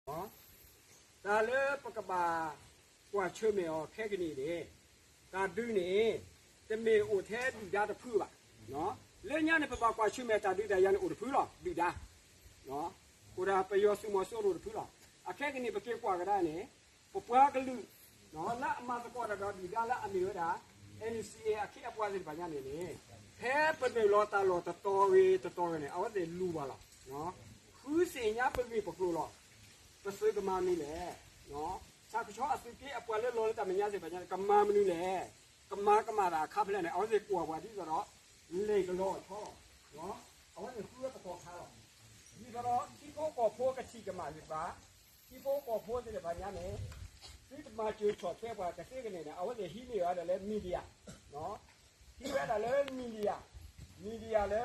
တၢ်လၢပကဘၣ်ကွၢ်ဆၢၣ်မဲာ်အီၤခဲကနံၣ်န့ၣ်, တၢ်ဒုးန့ၣ် တမ့ၢ်အိၣ်ထဲဒုၣ်ဒါတဖုဘၣ်. လၢညါန့ၣ် ပဘၣ်ကွၢ်ဆၢၣ်မဲာ်တၢ်ဒုးတၢ်ယၤန့ၣ်အိၣ်တဖုလီၤ, ဒုၣ်ဒါ အိၣ်ဒၣ်ပယီၤသုးမီၤစိရိၤတဖုလီၤ. အခဲကနံၣ် ပက့ၤကွၢ်ကဒါန့ၣ် ပပှၤကလုာ် လၢအမၤသကိးတၢ်ဒီးဒုၣ်ဒါလၢအမ့ၢ်ဝဲဒၣ် NCA အခ့အပှၤသ့ၣ်တဖၣ်ညါန့ၣ်န့ၣ်, ဖဲပနုာ်လီၤတၢ်လီၢ်တတီၤဂ့ၤတတီၤဂ့ၤန့ၣ် အဝဲသ့ၣ်လူၤဘၣ်လီၤ. ဃုသ့ၣ်ညါပဂ့ၢ်ပကျိၤလီၤ. ပသုးကမၤမနုၤလဲၣ်. ဆၣ်ကဆီအသုးက့အပှၤလၢလီၤလၢတၢ်မဲာ်ညါသ့ၣ်တဖၣ်ညါန့ၣ် ကမၤမနုၤလဲၣ်. ကမၤကမၣ်တၢ်အခါဖဲလဲၣ်န့ၣ် အဝဲသ့ၣ်ကွၢ်ပှၤဒ်သိးဒီး လဲၤကလီၤအဆီလီၤ. အဝဲသ့ၣ်ဃုဝဲပကီၢ်ခါလီၤ. ဒ်သိးဒီး ထံဖိကီၢ်ဖိကထံၣ်ကမၣ်သ့ၣ်တဖၣ်, ထံဖိကီၢ်ဖိသ့ၣ်တဖၣ်ညါန့ၣ် သုတမၤစၢၤဆီၣ်ထွဲပှၤကသ့ကန့ၢ်န့ၣ် အဝဲသ့ၣ်ဟံးန့ၢ်ဝဲဒၣ်လၢ media, ဟံးဝဲဒၣ်လၢ media, media လၢ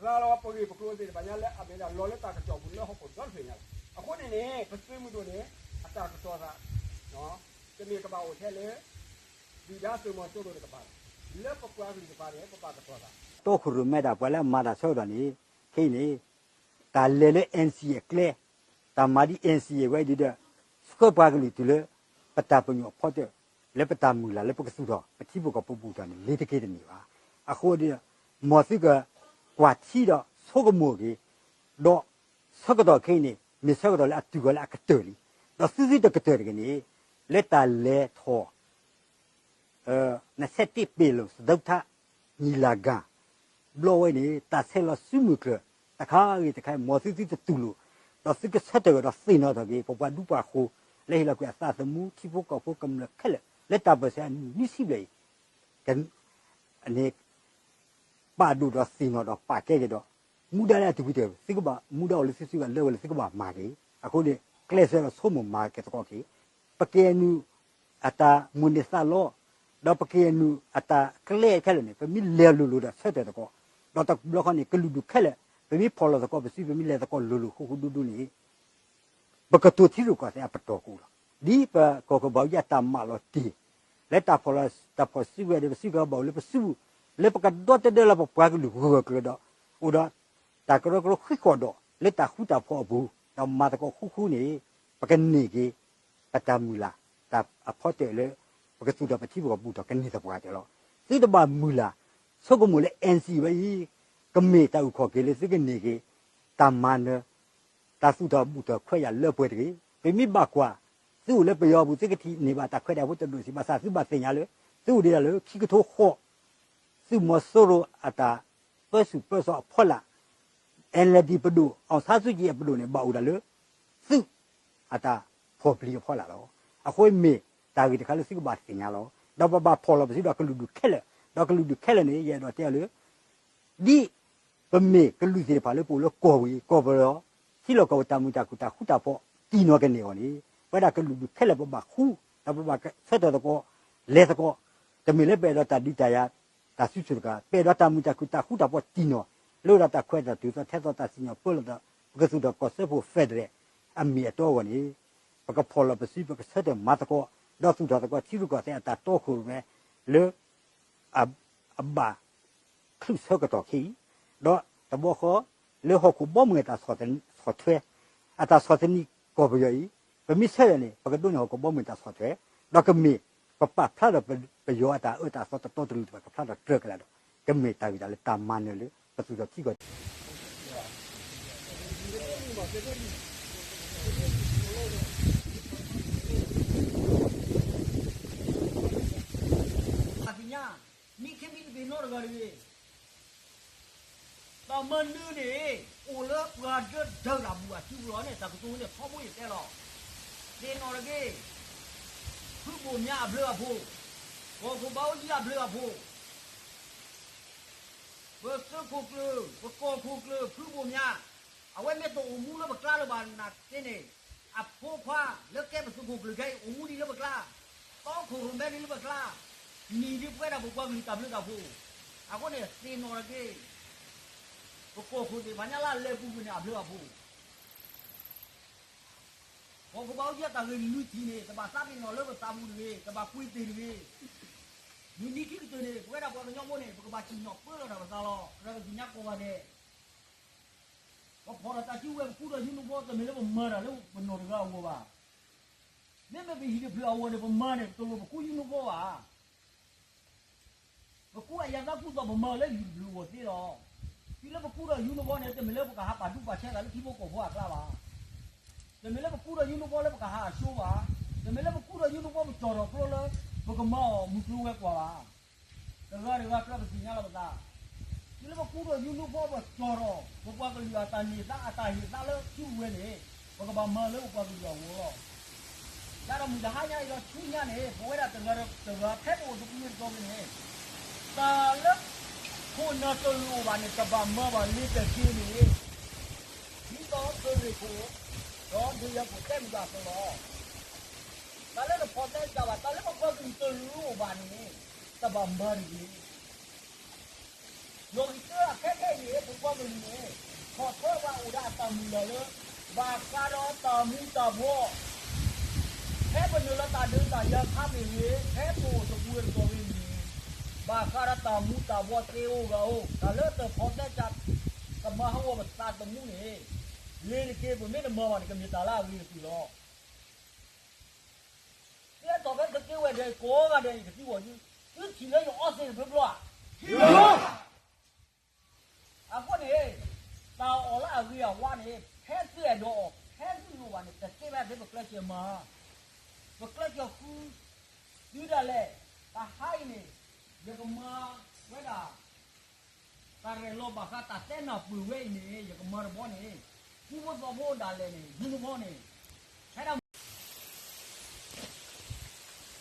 ရၤလီၤပဂ့ၢ်ပကျိၤသ့ၣ်တဖၣ်ညါလၢအမ့ၢ်ဒၣ်လီၤလၢတၢ်ကစီၣ်ပူၤလၢဟီၣ်ခိၣ်ဒီတဖျၢၣ်ညါ. အဃိန့ၣ်န့ၣ် ပသုးမုၢ်ဒိၣ်န့ၣ် အတၢ်ကစီၣ်သး တမ့ၢ်ကဘၣ်အိၣ်ထဲလၢ ဒုၣ်ဒါသုးမီၤစိရိၤတကပၤ, လၢပပှၤကလုာ်တကပၤန့ၣ် ပဘၣ်ကစီၣ်သး. တီခိၣ်ရိၣ်မဲတၢ်ပှၤလၢအမၤတၢ်ဆၢကတီၢ်န့ၣ် ခဲအံၤန့ၣ် တၢ်လဲၤလၢ NCA အကျဲ, တၢ်မၤဒ် NCA ဝဲအံၤဒ်ဒီး ဆှၢပှၤကလုာ်တုၤလၢ ပတၢ်ပညိၣ်အဖီတၢၣ် လၢပတၢ်မုၢ်လၢ်လၢပကသူၣ်ထီၣ် ပထံပကီၢ်ပဘူၣ်ထီၣ်န့ၣ် လ့ၤတက့ၢ်တန့ၢ်ဘၣ်. အဃိဒီး မ်သုကကွၢ်ထံဒီးဆိကမိၣ်က့ၤ, ဒီးဆၢကတီၢ်ခဲအံၤန့ၣ် မ့ၢ်ဆၢကတီၢ်လၢအတုၤဃီၤလၢအကတၢၢ်လံ, ဒီးသုသုတကတၢၢ်တဂ့ၤန့ၣ် လၢတၢ်လဲၤထီၣ် နဆဲးတ့ၢ်ပ့ၤလိာ် သဒုထၣ် ညီလာခံ ဘျီဝဲန့ၣ် တၢ်ဆဲးလီၤစုမုၢ်ကျၢၤ တခါဂ့ၤတခါ မ်သုသုတတူၢ်လိာ်, ဒီးသုကဆၢထၢၣ်ဒီးသ့ၣ်နီၣ်ထီၣ်က့ၤ ပပှၤဒူပှၤဃိၤ လၢဟ့ၣ်လီၤကွံာ်အသးသမူ ထံဖိကီၢ်ဖိကမျၢၢ်ခဲလၢာ် လၢတၢ်ပၢၢ်ဆၢအနံၣ်နွံဆံဘျဲၣ်အံၤ က န့ၣ် ပာ်ဒိၣ်ဒီးသ့ၣ်နီၣ်ဒီးပာ်ကဲက့ၤဒီး မူဒါလၢအတပူၤတဲာ် သုကဘၣ်မူဒါအိၣ်လၢသုစုကလၢဝဲလၢ သုကဘၣ်မၤက့ၤ. အဃိန့ၣ် ကျဲးစၢးဒီးဆိကမိၣ်မၤက့ၤသကိးက့ၤ ပကဲနုာ်အတၢ်မိၣ်န့ၢ်သးလီ ဒီးပကဲနုာ်အတၢ်ကျဲခဲလၢာ်န့ၣ် ပမ့ၢ်လဲၤလိၤလိၤဒီးဆၢထၢၣ်သကိး, ဒီးတဘျီဃီန့ၣ် ကလုာ်ဒူၣ်ခဲလၢာ် ပမ့ၢ်ဖီၣ်လီၤသကိးပစု ပမ့ၢ်လဲၤသကိးလိၤလိၤဃူဃူဒူဒူန့ၣ် ပကတိၤထံရူၢ်ကီၢ်သဲးအပတီၢ်ကအိၣ်လီၤ. ဒ်ပကီၢ်ခိၣ်ဘၣ်အူကၠံအတၢ်မၤလီၤတ့ၢ် လၢတၢ်ဖီၣ်လီၤ တၢ်ဖီၣ်စုကဝဲၤဒီး ပစုကဝဲၤဘၣ်အိၣ်လၢပစုပူၤ လၢပကဒီတဒၢလၢပပှၤကလုာ်ဂၢၢ်ဂၢၢ်ကျၢၤကျၢၤဒီး အိၣ်ဒီးတၢ်ကရၢကရိဃံးဃီၣ်ဒီး လၢတၢ်ဃူတၢ်ဖိးအပူၤ ဒီးမၤသကိးဃူဃူန့ၣ် ပကန့ၢ်က့ၤ ပတၢ်မုၢ်လၢ် တၢ်အဖီတၢၣ်လၢ ပကသူၣ်ထီၣ်ပထံပကီၢ်ပူၤထီၣ်ကန့ၢ်သပှၢ်တၢၢ်လီၤ. သုတဘၣ်မုၢ်လၢ် ဆိကမိၣ်လၢ NCA ဝဲအံၤ ကမ့ၢ်တၢ်အုၣ်ခီၣ်က့ၤလၢသုကန့ၢ်က့ၤ တၢ်မၤနၢၤ တၢ်သူၣ်ထီၣ်ဘူၣ်ထီၣ်ခွဲးယာ်လၢပှဲၤတဂ့ၤ. ပမ့ၢ်ဘၣ်ကွၢ် သုအိၣ်လၢပယီၤပူၤ သုကထံၣ်န့ၢ်ဘၣ်တၢ်ခွဲးတၢ်ယာ်ဖိတဒိၣ်စံး ဘၣ်ဆၣ်သုဘၣ်သ့ၣ်ညါလၢ သုအိၣ်ဒံးဒၣ်လၢခံကထိဃိး သုးမီၤစိရိၤအတၢ်ပၢဆူၣ်ပၢစိးအဖီလာ် NLD ပဒိၣ် အောင်ဆန်းစုကြည် အပဒိၣ်န့ၣ် ဘၣ်အိၣ်ဒၣ်လၢ သုးအတၢ်ဖီၣ်ပျံၤအဖီလာ်လီၤ. အဃိမ့ၢ်တၢ်ဂ့ၢ်တခါလၢသုကဘၣ်သ့ၣ်ညါလီၤ. ဒီးပဘၣ်ဖီၣ်လီၤပစုဒီးကလုာ်ဒူၣ်ခဲလၢာ်, ဒီးကလုာ်ဒူၣ်ခဲလၢာ်န့ၣ် ယအဲၣ်ဒိးတဲအီၤလၢ ဒ်ပမ့ၢ်ကလုာ်သ့ၣ်တဖၣ်လၢပအိၣ်လၢကီၢ်ဝံၤ ကီၢ်ပယီၤ ထံလီၢ်ကီၢ်ပူၤတၢ်မုာ်တၢ်ခုၣ်တၢ်ဃူတၢ်ဖိး တံၢ်နီၢ်ကန့ၢ်အီၤန့ၣ် ပဝဲဒၣ်ကလုာ်ဒူၣ်ခဲလၢာ်ပဘၣ်ဃူ ဒီးပဘၣ်ဆၢထၢၣ်သကိး လဲၤသကိး တမ့ၢ်လၢပအဲၣ်ဒိးတၢ်ဒုးတၢ်ယၤ တၢ်စုဆူၣ်တကး ပအဲၣ်ဒိးတၢ်မုာ်တၢ်ခုၣ်တၢ်ဃူတၢ်ဖိးတံၢ်နီၢ် လၢဝဲဒၣ်တၢ်ခွဲးတၢ်တုၤသီထဲသိးတၢ်စံၣ်ညီၣ်ပၢလီၤဒီး ပကသူၣ်ထီၣ်ကီၢ်စၢဖှိၣ် federal အမ့ၢ်အတီအဂီၢ်န့ၣ် ပကဖီၣ်လီၤပစု ပကဆၢထၢၣ်မၤသကိး ဒီးသူၣ်ထီၣ်သကိးထံရူၢ်ကီၢ်သဲးအတၢ်တီခိၣ်ရိၣ်မဲလၢ အ အဘၣ်ချုးဆၢကတီၢ်ခဲအံၤ, ဒီးတဘျီဃီ လၢဟီၣ်ခိၣ်ဘီမုၢ်အတၢ်ဆီၣ်ထွဲ အတၢ်ဆီၣ်သနံးကီၢ်ပယီၤအံၤ, ပမ့ၢ်ဆၢထၢၣ်န့ၣ် ပကဒိးန့ၢ်ဟီၣ်ခိၣ်ဘီမုၢ်အတၢ်ဆီၣ်ထွဲ, ဒီးကမ့ၢ်ပပာ်ဖျါဒီးပယီၤအတၢ်အၢတၢ်သီတတီတလိၤတဖၣ် ကဖျါထီၣ်တြၢၤကလာ်ဒီး ကမ့ၢ်တၢ်ဂ့ၢ်တၢ်လၢတၢ်မၤနၢၤလၢ ပသူၣ်ထီၣ်ထံကီၢ် သ့ၣ်ညါ, မ့ၢ်ခဲမံတဘ့ၣ်နီတဂၤတဂ့ၤ, တၢ်မနုၤန့ၣ် အိၣ်လၢပှၤဒၢဒၢတၢ်ဘူၣ်အစုပူၤလီၤန့ၣ် တၢ်ကတိၤန့ၣ် ထီဘိယတဲလီၤ. သ့ၣ်နီၣ်တဂ့ၤ, ဖုဘိၣ်မၠါအဘျုးအဖှိၣ်, ကီၢ်ခိၣ်ဘၣ်အူကၠံအဘျုးအဖှိၣ် ပသုးခိၣ်ကျၢၢ်, ပကီၢ်ခိၣ်ကျၢၢ် ဖုဘိၣ်မၠါ, အဝဲမ့ၢ်တအိၣ်မူလၢပကျါလၢၤဘၣ်နာ်သက့န့ၣ်, အဖိခွါလၢကဲပသုးခိၣ်ကျၢၢ်ခဲအံၤ အိၣ်မူဒံးလၢပကျါ, တီခိၣ်ရိၣ်မဲဒံးလၢပကျါ, မ့ၢ်ဒ်ပဝဲဒၣ်ပပှၤကလုာ်တၢ်ဘျုးတၢ်ဖှိၣ်, အဃိန့ၣ် သ့ၣ်နီၣ်တက့ၢ်, ပကီၢ်ခိၣ်သ့ၣ်တဖၣ်ညါလၢအလဲၤပူၤကွံာ်န့ၣ် အဘျုးအဖှိၣ် ကီၢ်ခိၣ်ဘၣ်အူကၠံအတၢ်ဂ့ၢ်လွံၢ်ထံၣ်န့ၣ် တဘၣ်သးပ့ၤနီၣ်လၢပသးပူၤတဂ့ၤ, တဘၣ်ကွံာ်သ့ၣ်တဂ့ၤ. မုၢ်နံၤခံကတၢၢ်န့ၣ် ပဝဲဒၣ်ပှၤကညီဖိန့ၣ် ပကဘၣ်စံၣ်ညီၣ်ပၢလီၤတၢ်ပသးလီၤ. ပတသ့ၣ်ညါကိးဂၤဒဲး, ပ ပဖီၣ်ဒီးတၢ်စုကဝဲၤ ပကူဒီး uniform တမ့ၢ်လၢပမၤတၢ်လၢပနီၢ်တဂၤအဂီၢ်ဘၣ်. မ့မ့ၢ်ပဟံၣ်တဖျၢၣ်အဂီၢ်န့ၣ် ပမၤန့ၣ် တလိၣ်ပကူ uniform ဘၣ်. ပကူအယၤသးကူသိး ပမၤလၢဟံၣ်တဖျၢၣ်အဂီၢ်သ့လီၤ. တုၤလၢပကူဒီး uniform န့ၣ် တမ့ၢ်လၢပကဟးပာ်ဒူပာ်ဆဲးသးလၢထံဖိကီၢ်ဖိအကျါဘၣ်. တမ့ၢ်လၢပကူဒီး uniform လၢပကဟးအဆိဘၣ်. တမ့ၢ်လၢပကူဒီး uniform ပကၠီၣ်ထီၣ်ကျိလၢ ပကမၤအီၣ်မုၢ်ကျိၤဝဲၤကွာ်ဘၣ်. တဂၤတဂၤကြၢးပသ့ၣ်ညါလီၤပသး, တုၤလၢပကူဒီး uniform ပကၠီၣ်ထီၣ် ပပှၤကလုာ်အတၢ်န့ၢ်သါ အတၢ်ဟ့ၣ်သါလၢစုကဝဲၤန့ၣ် ပကဘၣ်မၤလၢပပှၤကလုာ်အဂီၢ်လီၤ. ယၤဒီးမုၢ်တဟါညါအံၤဒီးဆူညါန့ၣ် ပဝဲဒၣ်တဂၤဒီးတဂၤ ဖဲပအိၣ်သကိးတဂၤန့ၣ် တၢ်လၢခိၣ်နၢ်တလိၣ်ဘၣ်န့ၣ် တဘၣ်မၤဘၣ်လ့ၤတက့ၢ်န့ၣ်, ဒ်သိးသုးရ့ၣ်ခိၣ် ဒီးဒုးယၤခိၣ်တဲမုၢ်ဘၣ်အသိးလီၤ. တၢ်လၢတဖီၣ်သဲစးဘၣ် တၢ်လၢပပှၤကလုာ်တလိၣ်ဘၣ်န့ၣ် တဘၣ်မၤတဂ့ၤ. လီၢ်ဂံၢ်တၢအခဲခဲအံၤန့ၣ် ပပှၤကလုာ်န့ၣ် ဆီၣ်ထွဲပှၤအိၣ်ဒီးအတၢ်မုၢ်လၢ်လၢ ဘၣ်ဃးဒီးတၢ်မူၤတၢ်ဘှီး ဖဲပနုာ်လီၤတၢ်ဒုးတၢ်ယၤခါမ့ၢ်ဂ့ၤ, ဖဲပအိၣ်သကိးတဂၤမ့ၢ်ဂ့ၤ, ဘၣ်ဃးဒီးတၢ်မူၤတၢ်ဘှီးသ့အိၣ်ဂၤအိၣ် တၢ်လၢတဖီၣ်သဲစး ကမၤဟးဂီၤပသးသမူန့ၣ် လ့ၤတက့ၢ် ပမ့ၢ်တမၤဘၣ်န့ၣ် ကမ့ၢ်တၢ်လၢအဂ့ၤတက့ၢ်လီၤ. သုအဲၣ်ဒိးဖဲသုးက့ဝဲၢ်ဒဲး ကိးဂၤဒဲးန့ၣ် ကသံကွၢ်သု, သုထံၣ်လၢယအီသံးတဖျၢၣ်ဖျၢၣ်ဧါ. အဃိန့ၣ် တၢ်အီၣ်လၢအဂ့ၤအဝါန့ၣ် ဖဲသုအဲၣ်ဒိးအီၣ် ဖဲသုလိၣ်ဘၣ်န့ၣ် တသ့ဘၣ်သ့ၣ် ပကျဲးစၢးမၤ, ပကျဲးစၢးဃု သုဒၣ်လဲာ်, တဟါအံၤန့ၣ် ယကမၤဝဲဒၣ် တၢ်ရဲၣ်လီၤဘၣ်ဃးတၢ်တဲနၢ်ပၢၢ်ဝဲအံၤန့ၣ် ယကမၤတဘျီန့ၣ် ထံဖိကီၢ်ဖိဒၣ်လဲာ်န့ၣ် uniform န့ၣ် ဖဲဒၣ်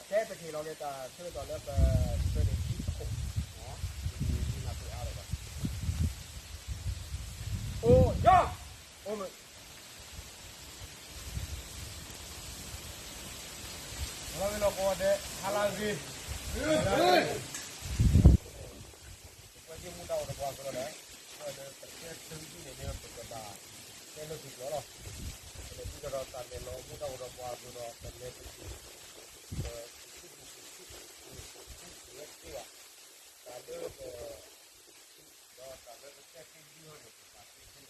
တဲပကဟ့ၣ်လီၤက့ၤတၢ်ဆၢကတီၢ်လၢပ သၢနံၣ်ခံခိၣ် ဒ်နၢ်ပၢၢ်အါလီၤဘၣ်. အိၣ်ယၤ အိၣ်မုာ် လီၤဂ့ၤလီၤကီဒဲး ဟါလၢအဂ့ၤ ပှဲၤဒ်မူတၢ်အိၣ်ဒီးပှၤအသိးလီၤဒီး ပှဲၤလၢပတဲတၢ်ဒ်န့ၣ်န့ၣ် ပကဘၣ်တဲလၢသုကျိာ်လီၤ. ပလဲၤဒ်သိးဒီးတၢ်လဲၤလီၤမူတၢ်အိၣ်ဒီးပှၤအသိးဒီး ပလဲၤတၢ် ပကဆူၣ်ပကဆူၣ် ပကဆူၣ်ပကဆူၣ်ဝဲသ့ဘၣ်. တၢ်လၢပ ဒီးတၢ်လၢပတဲသ့ဒ်အံၤန့ၣ် ပကဘၣ်တဲသ့န့ၣ် ပကဘၣ်တဲ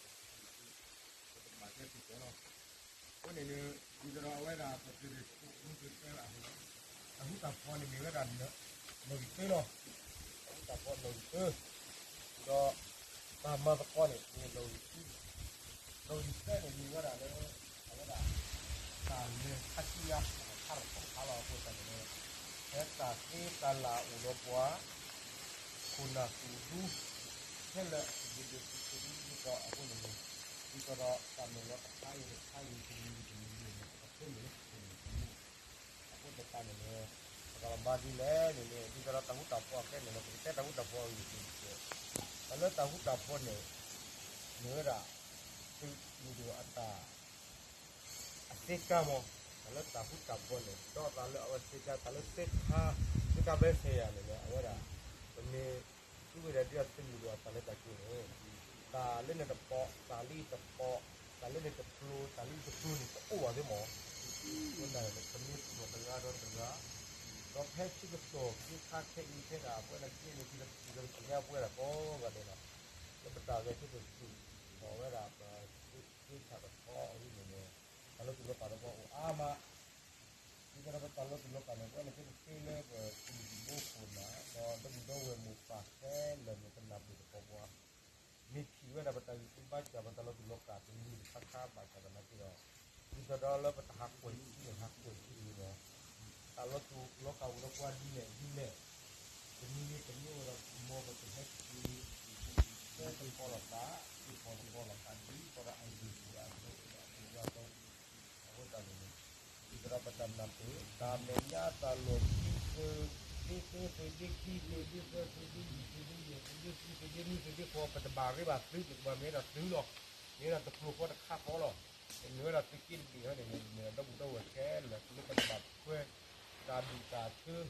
သ့ကျိာ်လီၤ. အဃိန့ၣ် ဒ်သိးဒီးအဝဲဒၣ်ပသုးရ့ၣ်ခိၣ်မုၢ်ကတဲဘၣ် တၢ်ဃူတၢ်ဖိးန့ၣ်မ့ၢ်ဝဲဒၣ် လီၢ်ဂံၢ်တၢလီၤ. တၢ်ဃူတၢ်ဖိးလီၢ်ဂံၢ်တၢ, ဒီးတၢ်မၤသကိးန့ၣ် မ့ၢ်လီၢ်ဂံၢ်ခံ, လီၢ်ဂံၢ်သၢန့ၣ်မ့ၢ်ဝဲဒၣ်လၢ အဝဲဒၣ် တၢ်လဲၤခါဆူညါ တၢ်ခါလီၤခီၣ်ခါလီၤအဃိသတးန့ၣ် ဖဲတၢ်သ့တၢ်လၢ်အိၣ်ဒီးပှၤ ခိၣ်နၢ်သူၣ်ဒူ ခဲလၢာ်အကဒုးဒုးသုးဒူဒ်သိးအဃိန့ၣ် ဒ်သိးဒီးတၢ်မဲာ်လီၤတခါအံၤတခါအံၤ တမံၤတမံၤန့ၣ် ပကဖၢမုၢ်လၢပခိၣ်နၢ်သူၣ်ဒူ အဃိသတးန့ၣ် ပကဘၣ်မၤဒ်လဲၣ်န့ၣ် ဒ်သိးဒီးတၢ်ဃူတၢ်ဖိးအကျဲန့ၣ် ပကတဲတၢ်ဃူတၢ်ဖိးအဂ့ၢ်န့ၣ် တၢ်လၢတၢ်ဃူတၢ်ဖိးန့ၣ် မ့ၢ်ဝဲဒၣ် သုးမုၢ်ဒိၣ်အတၢ် အသ့ကါမး, တၢ်လၢတၢ်ဃူတၢ်ဖိးန့ၣ် ဒီးတၢ်လၢအဝဲသ့ကါ တၢ်လၢသ့ကါ သ့ကါဘဲစဲယၤန့ၣ်လၢ အဝဲဒၣ် ပမ့ၢ်သူဝဲဒၣ်ဒ်အသုးမုၢ်ဒိၣ်အတၢ်လဲၤတၢ်က့ၤန့ၣ် တၢ်လၢနတပိာ် တၢ်လၢယတပိာ် တၢ်လၢနတပျိ တၢ်လၢယတပျိန့ၣ် တအိၣ်ဘၣ်သ့မး, အဃိသတးန့ၣ် ပမ့ၢ်သူၣ်ထီၣ်တဂၤဒီးတဂၤ ဒီးဖဲဆၢကတီၢ်ခဲခါခဲအံၤဖဲဒၣ် အဝဲဒၣ်ကဲန့ၣ် ဒ်သိးပစံးသ့ၣ်ညါပဝဲဒၣ်ကိးဂၤဒဲးလီၤ. လၢပတၢ်ဂဲၤဆၢထၢၣ်သူၣ်ထီၣ်ဝဲဒၣ်ပ သ့ဆၣ်တခီအံၤန့ၣ် တၢ်လီၤတူၢ်လီၤကာ်ဒီးပှၤအိၣ်အါမး, ဒ်သိးဒီးပတၢ်လီၤတူၢ်လီၤကာ်န့ၣ် ပဝဲန့ၣ်ကဲတသ့လၢပသုးမုၢ်သံၣ်ဘိခိၣ်နၢ် ဒီးဒီပုၢ်ဒီဝဲၢ်မိၢ်ပၢ်ခဲလၢာ်န့ၣ် ကနၢ်ပၢၢ်သကိးပှၤ, မ့ၢ်ထံၣ်ဝဲဒၣ်ပတၢ်ဂံၢ်စၢ်ဘါစၢ် ပတၢ်လီၤတူၢ်လီၤကာ်တမံၤတခါခါဘၣ်ဆၣ်သနာ်က့ဒီး ဒ်သိးဒီးလၢပတဟးကွဲးထံန့ၣ် ဟးကွဲးထံတဂ့ၤမး, တၢ်လီၤတူၢ်လီၤကာ်အိၣ်ဒီးပှၤဒ်လဲၣ်ဒ်လဲၣ် တမံၤဂ့ၤတမံၤဂ့ၤဒီး မ်ပကဟဲက့ၤ ဟဲသကိးလိာ်သး ဟဲသကိးလိာ်သး ဒ်သိးဒီးအဂ့ၢ်အကျိၤ အကျိၤအကျိၤ အဃိသတးန့ၣ် ဒ်သိးဒီးပတၢ်နၢ်ပၢၢ် တၢ်မဲာ်ညါတၢ်လီၢ်ခံ သုးဒ့သၢ သုးဒ့ခံ သုးဒ့သၢ သုးဒ့လွံၢ် သုးဒ့လွံၢ် သုးဒ့ခံ သုးဒ့နွံ သုးဒ့ဃိး ပတဘၣ်ရ့ဘၣ်သုး ပကဘၣ်မ့ၢ်ဝဲဒၣ်သုးလီၤ. မ့ၢ်ဝဲဒၣ်တဖျိဃီတခါဃီလီၤ. မ့ၢ်ဝဲဒၣ်သုးက့တဘ့ၣ်ဟီန့ၣ် မ့ၢ်ဒီပုၢ်ဒီဝဲၢ်ခဲလၢာ် ကလၢပတဘၣ်ခွဲး တၢ်ဒူၣ်တၢ်ဆၢ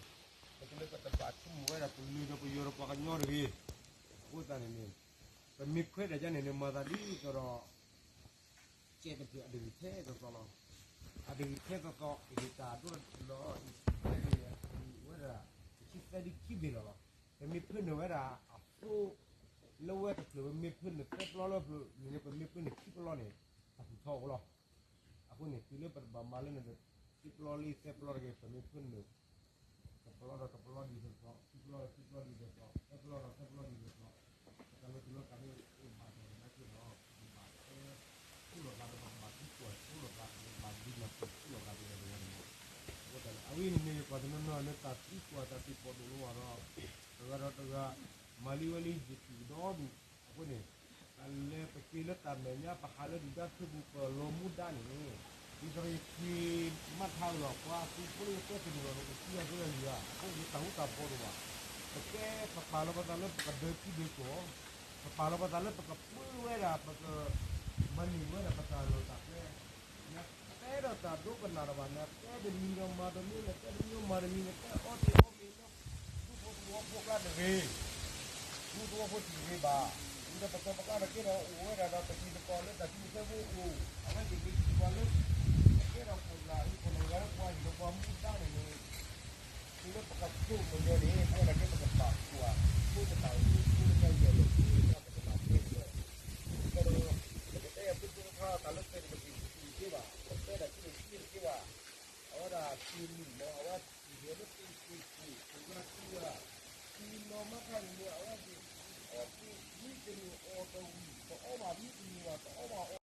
လၢကလၢပတဘၣ်ဆိကမိၣ်ဝဲဒၣ်ပလုၢ်ဒီးပယီၤဒီးပှၤကညီတဂ့ၤ. အဃိသတးန့ၣ်န့ၣ် ပမ့ၢ်ခွဲးတၢ်ယါန့ၣ်န့ၣ် မၤသးဒ်သိးဒီး ကဲတဖျၢၣ်အတဂ့ၤထဲသိးသိးလီၤ. အတဂ့ၤထဲသိးသိး အဂ့ၢ်တၢ်ဒိၣ်လီၤ အံၤ ဝဲဒၣ် တဆံသၢဒံခံဘ့ၣ်လီၤလီၤ. ပမ့ၢ်ဖၢနုာ်ဝဲဒၣ်အဖိ လၢဝဲတချုးပမ့ၢ်ဖၢနုာ်သၢပျီလၢပျၢၤန့ၣ် ပမ့ၢ်ဖၢနုာ်ခံပျီန့ၣ် တၢ်သူၣ်ထီၣ်အိၣ်လီၤ. အဃိန့ၣ် တုၤလၢပတဘၣ်မၤလၢနသၢပျီလံသၢပျီတဂ့ၤ ပမ့ၢ်ဖၢနုာ် တပျီဒီးတပျီဒ်သိးသိး, ခံပျီဒီးခံပျီဒ်သိးသိး, သၢပျီဒီးသၢပျီဒ်သိးသိး, ပတၢ်လၢသူၣ်လၢသးန့ၣ် အိၣ်ဘၣ်ဒီးနက့ဒီး ပကဘၣ်တဲ သူၣ်လီၤသးဒီး ပကဘၣ်သံကွၢ်သူၣ်လီၤသး ပကဘၣ်ဒုးနၢ်ပၢၢ်သူၣ်လီၤသးဒီး အဝဲန့ၣ်မ့ၢ်ယကွၢ်တနီၤနီၤလၢတၢ်သံကွၢ်တၢ်သံကွၢ်ဒိၣ်လီၤဒီး တဂၤဒီးတဂၤ မၤလံဝဲလံယံာ်ထူၣ်ဒီဒူၣ် အဃိန့ၣ် တၢ်လဲၤပက့ၤလၢတၢ်မဲာ်ညါ ပဟးလၢဒုၣ်ဒါထၢပူၤ ပလီၤမူဒါန့ၣ် ဒ်သိးယက့ၤမၤထါလီၤ ပှၤသုးဖိလၢယတဲတနံၤလီၤ နကသံယၤဒိယၤယၤ အဃိန့ၣ် တၢ်ဟူတၢ်ဘီဒိၣ်ဘၣ်. ပတဲပပာ်လီၤပသးလၢပကဒၢထံဒၢကီၢ်, ပပာ်လီၤပသးလၢပကပၢဝဲဒၣ် ပကမၤန့ၢ်ဝဲဒၣ်ပတၢ်လီၢ်တၢ်ကျဲ နတဲဒီးတၢ်ဒိကနၣ်တဘၣ် နတဲတမံၤဒီးမၤတမံၤ နတဲတမံၤမၤတမံၤ နတဲအီၣ်တ့ၢ်အီၣ်မ့ၤ နဒူဖိသဝီဖိကျါတဂ့ၤ, ဒူသဝီဖိတဂ့ၤဘၣ်. ဒ်သိးပကီၢ်ပကျါတက့ဒီး အိၣ်ဝဲဒၣ်ဒီးတမံၤသကိးလၢတၢ်ထံသၢဖိအိၣ်, အဝဲသ့ၣ်က့ၤထံၣ်ပှၤလၢ အကဲထီၣ်ခိၣ်နၢ်အံၤ ခိၣ်နၢ်ဂၤလၢပှၤဟံၣ်လၢပှၤမူဒါန့ၣ်န့ၣ် တုၤလၢပကဆိကမိၣ်ညီန့ၣ် ပဝဲဒၣ်ကဲပကဘၣ်ကွၢ် ဆိကမိၣ်တၢ်အိၣ်မူ ဆိကမိၣ်တၢ်ယဲၢ်လီၤ ဆိကမိၣ်တၢ်ပကဘၣ်တဲဒီး ဒီး ပကတဲယၤ ပသုးခါ တၢ်လၢပှဲၤန့ၣ်ပက့ၤတက့ဘၣ်, ပတဲဒၣ်က့န့ၣ်တက့ဘၣ်, အဝဲဒၣ်က့ၤမုာ်မး အဝဲက့ၤလၢပ့ၤက့ၤပ့ၤ ပှၤက့ၤဝဲဒၣ် က့ၤလီၤမၤခါန့ၣ် အဝဲက့ၤ အီၣ်တ့ၢ်မံတန့ၢ်အီၣ်တဝံၣ် တအီၣ်ဘၣ်မံတန့ၢ်ဘၣ် တအီၣ်ဘၣ်အီၣ်